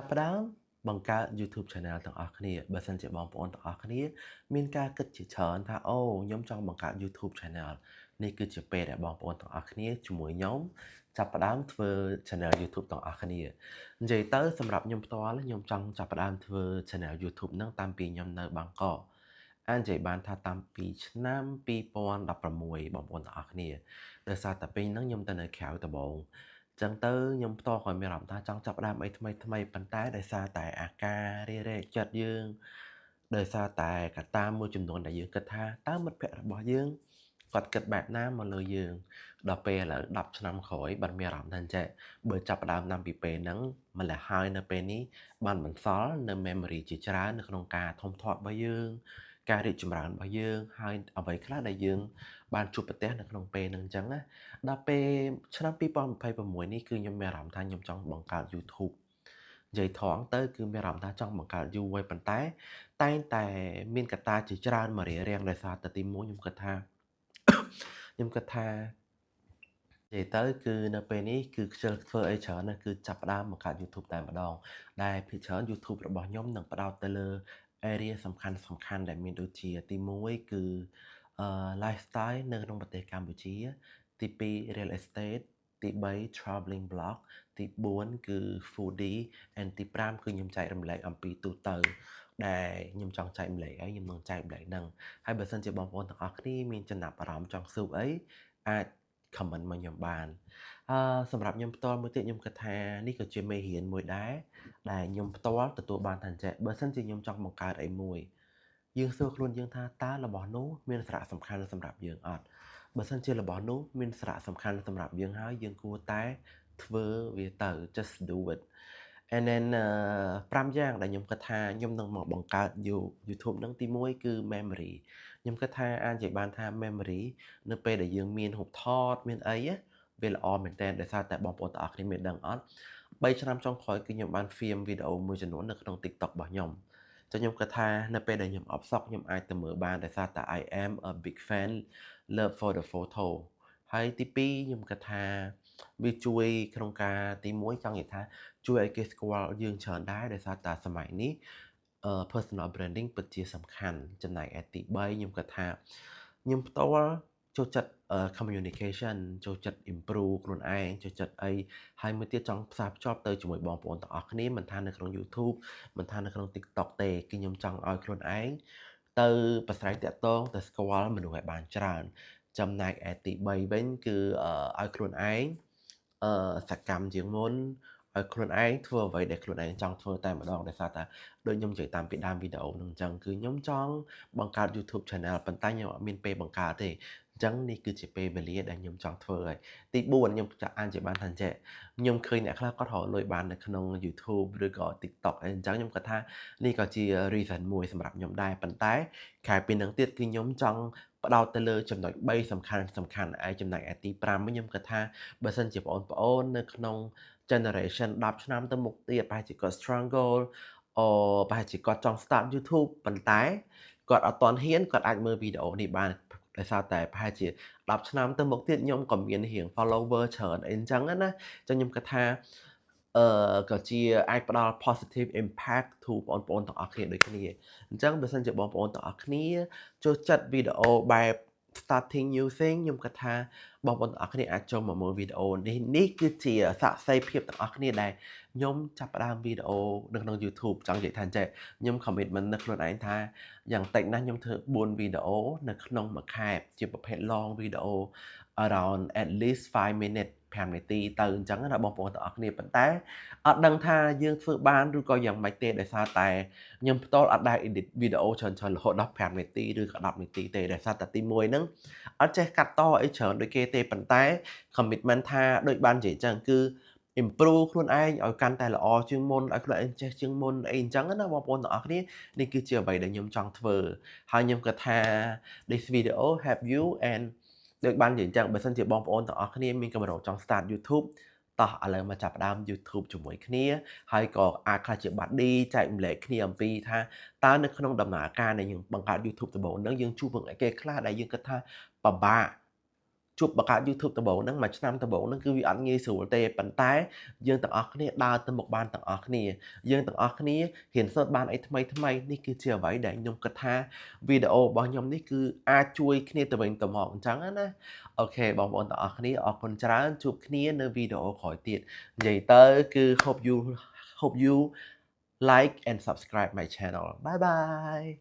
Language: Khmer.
ផ្ដើមបង្កើត YouTube Channel ទាំងអស់គ្នាបើសិនជាបងប្អូនទាំងអស់គ្នាមានការគិតជាច្រើនថាអូខ្ញុំចង់បង្កើត YouTube Channel នេះគឺជាពេលដែលបងប្អូនទាំងអស់គ្នាជាមួយខ្ញុំចាប់ផ្ដើមធ្វើ Channel YouTube ទាំងអស់គ្នា។និយាយទៅសម្រាប់ខ្ញុំផ្ទាល់ខ្ញុំចង់ចាប់ផ្ដើមធ្វើ Channel YouTube ហ្នឹងតាំងពីខ្ញុំនៅបាងកកអាចនិយាយបានថាតាំងពីឆ្នាំ2016បងប្អូនទាំងអស់គ្នាដោយសារតែពេលហ្នឹងខ្ញុំទៅនៅក្រៅដំបូងចឹងទៅខ្ញុំផ្ទាល់ក៏មានអារម្មណ៍ថាចង់ចាប់ផ្ដើមអីថ្មីថ្មីប៉ុន្តែដោយសារតែអាការរារែកចិត្តយើងដោយសារតែកត្តាមួយចំនួនដែលយើងគិតថាតើមិត្តភ័ក្តិរបស់យើងគាត់គិតបែបណាមកលើយើងដល់ពេលឥឡូវ10ឆ្នាំក្រោយបានមានអារម្មណ៍ថាអញ្ចេះបើចាប់ផ្ដើមតាំងពីពេលហ្នឹងម្ល៉េះហើយនៅពេលនេះបានបន្សល់នៅ memory ជាច្រើននៅក្នុងការធំធាត់របស់យើងការរីកចម្រើនរបស់យើងហើយអ្វីខ្លះដែលយើងបានជួបប្រទះនៅក្នុងពេលហ្នឹងអញ្ចឹងណាដល់ពេលឆ្នាំ2026នេះគឺខ្ញុំមានអារម្មណ៍ថាខ្ញុំចង់បង្កើត YouTube និយាយត្រង់ទៅគឺមានអារម្មណ៍ថាចង់បង្កើតយូរហើយប៉ុន្តែតែងតែមានកត្តាជាច្រើនមករារាំងដោយសារតែទីមួយខ្ញុំគិតថានិយាយទៅគឺនៅពេលនេះគឺខ្ជិលធ្វើអីច្រើនណាស់គឺចាប់ផ្ដើមបង្កើត YouTube តែម្ដងដែលភាគច្រើន YouTube របស់ខ្ញុំនឹងផ្ដោតទៅលើ area សំខាន់សំខាន់ដែលមានដូចជាទី1គឺlifestyle នៅក្នុងប្រទេសកម្ពុជា ទី2 real estate ទី3 traveling blog ទី4គឺ foodie and ទី5គឺខ្ញុំចែករំលែកអំពីទូទៅដែលខ្ញុំចង់ចែករំលែកអីខ្ញុំនឹងចែករំលែកហ្នឹងហើយបើសិនជាបងប្អូនទាំងអស់គ្នាមានចំណាប់អារម្មណ៍ចង់សួរអីអាច comment មកខ្ញុំបានសម្រាប់ខ្ញុំផ្ទាល់មួយទៀតខ្ញុំគិតថានេះក៏ជាមេរៀនមួយដែរដែលខ្ញុំផ្ទាល់ទទួលបានថាអញ្ចេះបើសិនជាខ្ញុំចង់បង្កើតអីមួយយើងសួរខ្លួនយើងថាតើរបស់នោះមានសារៈសំខាន់សម្រាប់យើងអត់បើសិនជារបស់នោះមានសារៈសំខាន់សម្រាប់យើងហើយយើងគួរតែធ្វើវាទៅ just do it. And then 5យ៉ាងដែលខ្ញុំគិតថាខ្ញុំនឹងមកបង្កើត YouTube ហ្នឹងទី1គឺ memory ខ្ញុំគិតថាអាចនិយាយបានថា memory នៅពេលដែលយើងមានរូបថតមានអីណាវាល្អមែនតើដោយសារតែបងប្អូនទាំងអស់គ្នាមានដឹងអត់3ឆ្នាំចុងក្រោយគឺខ្ញុំបាន film វីដេអូមួយចំនួននៅក្នុង TikTok របស់ខ្ញុំចឹងខ្ញុំគិតថានៅពេលដែលខ្ញុំអផ្សុកខ្ញុំអាចទៅមើលបានដោយសារតែ I am a big fan, love for the photo. ហើយទី2ខ្ញុំគិតថាវាជួយក្នុងការទី1ចង់និយាយថាជួយឲ្យគេស្គាល់យើងច្រើនដែរដោយសារតែសម័យនេះpersonal branding ពិតជាសំខាន់ចំណែកឯទី3ខ្ញុំគិតថាខ្ញុំផ្ទាល់ចូលចិត្ត communication ចូលចិត្ត improve ខ្លួនឯងចូលចិត្តអីហើយមួយទៀតចង់ផ្សារភ្ជាប់ទៅជាមួយបងប្អូនទាំងអស់គ្នាមិនថានៅក្នុង YouTube មិនថានៅក្នុង TikTok ទេគឺខ្ញុំចង់ឲ្យខ្លួនឯងទៅប្រស្រ័យតាក់ទងទៅស្គាល់មនុស្សឲ្យបានច្រើនចំណែកឯទី3វិញគឺឲ្យខ្លួនឯងសកម្មជាងមុនឲ្យខ្លួនឯងធ្វើអ្វីដែលខ្លួនឯងចង់ធ្វើតែម្ដងដោយសារតែដូចខ្ញុំនិយាយតាមពីដើមវីដេអូហ្នឹងអញ្ចឹងគឺខ្ញុំចង់បង្កើត YouTube Channel ប៉ុន្តែខ្ញុំអត់មានពេលបង្កើតទេអញ្ចឹងនេះគឺជាពេលវេលាដែលខ្ញុំចង់ធ្វើហើយទី4ខ្ញុំចាក់អានជាបានថាអញ្ចេះខ្ញុំឃើញអ្នកខ្លះគាត់រកលុយបាននៅក្នុង YouTube ឬក៏ TikTok អីអញ្ចឹងខ្ញុំគាត់ថានេះក៏ជា reason មួយសម្រាប់ខ្ញុំដែរប៉ុន្តែក្រៅពីនឹងទៀតគឺខ្ញុំចង់ផ្ដោតទៅលើចំណុច3សំខាន់សំខាន់ឯចំណែកឯទី5វិញខ្ញុំគិតថាបើសិនជាបងប្អូននៅក្នុង generation 10ឆ្នាំទៅមុខទៀតប្រហែលជាគាត់ struggle អូប្រហែលជាគាត់ចង់ start YouTube ប៉ុន្តែគាត់អត់ទាន់ហ៊ានគាត់អាចមើលវីដេអូនេះបានដោយសារតែប្រហែលជា10ឆ្នាំទៅមុខទៀតខ្ញុំក៏មានរៀង follower ច្រើនអីអញ្ចឹងណាអញ្ចឹងខ្ញុំគិតថាក៏ជាអាចផ្ដល់ positive impact to បងប្អូនទាំងអស់គ្នាដូចគ្នាអញ្ចឹងបើសិនជាបងប្អូនទាំងអស់គ្នាចូលចិត្តវីដេអូបែប starting new thing ខ្ញុំគិតថាបងប្អូនទាំងអស់គ្នាអាចចូលមកមើលវីដេអូនេះនេះគឺជាសាក្សីភាពទាំងអស់គ្នាដែលខ្ញុំចាប់ផ្ដើមវីដេអូនៅក្នុង YouTube ចង់និយាយថាអញ្ចេះខ្ញុំ commitment នៅខ្លួនឯងថាយ៉ាងតិចណាស់ខ្ញុំធ្វើ4វីដេអូនៅក្នុងមួយខែជាប្រភេទ long video around at least 5 minute 5នាទីទៅអញ្ចឹងណាបងប្អូនទាំងអស់គ្នាប៉ុន្តែអត់ដឹងថាយើងធ្វើបានឬក៏យ៉ាងម៉េចទេដោយសារតែខ្ញុំផ្ទាល់អត់ដែល edit វីដេអូច្រើនច្រើនរហូតដល់5នាទីឬក៏10នាទីទេដោយសារតែទី1ហ្នឹងអត់ចេះកាត់តអីច្រើនដូចគេទេប៉ុន្តែ commitment ថាដូចបាននិយាយអញ្ចឹងគឺ improve ខ្លួនឯងឲ្យកាន់តែល្អជាងមុនឲ្យខ្លួនឯងចេះជាងមុនអីអញ្ចឹងណាបងប្អូនទាំងអស់គ្នានេះគឺជាអ្វីដែលខ្ញុំចង់ធ្វើហើយខ្ញុំគិតថា this video help you and ដូចបាននិយាយអញ្ចឹងបើសិនជាបងប្អូនទាំងអស់គ្នាមានកម្រងចង់ start YouTube តោះឥឡូវមកចាប់ផ្ដើម YouTube ជាមួយគ្នាហើយក៏អាចខ្លះជា buddy ចែករំលែកគ្នាអំពីថាតើនៅក្នុងដំណើរការនៃយើងបង្កើត YouTube ដំបូងហ្នឹងយើងជួបនឹងអីគេខ្លះដែលយើងគិតថាពិបាក ជួបបង្កើត YouTube ដំបូងហ្នឹងមួយឆ្នាំដំបូងហ្នឹងគឺវាអត់ងាយស្រួលទេប៉ុន្តែយើងទាំងអស់គ្នាដើរទៅមុខបានទាំងអស់គ្នាយើងទាំងអស់គ្នារៀនសូត្របានអីថ្មីថ្មីនេះគឺជាអ្វីដែលខ្ញុំគិតថាវីដេអូរបស់ខ្ញុំនេះគឺអាចជួយគ្នាទៅវិញទៅមកអញ្ចឹងណាOK បងប្អូនទាំងអស់គ្នាអរគុណច្រើនជួបគ្នានៅវីដេអូក្រោយទៀតនិយាយទៅគឺ hope you like and subscribe my channel. Bye bye.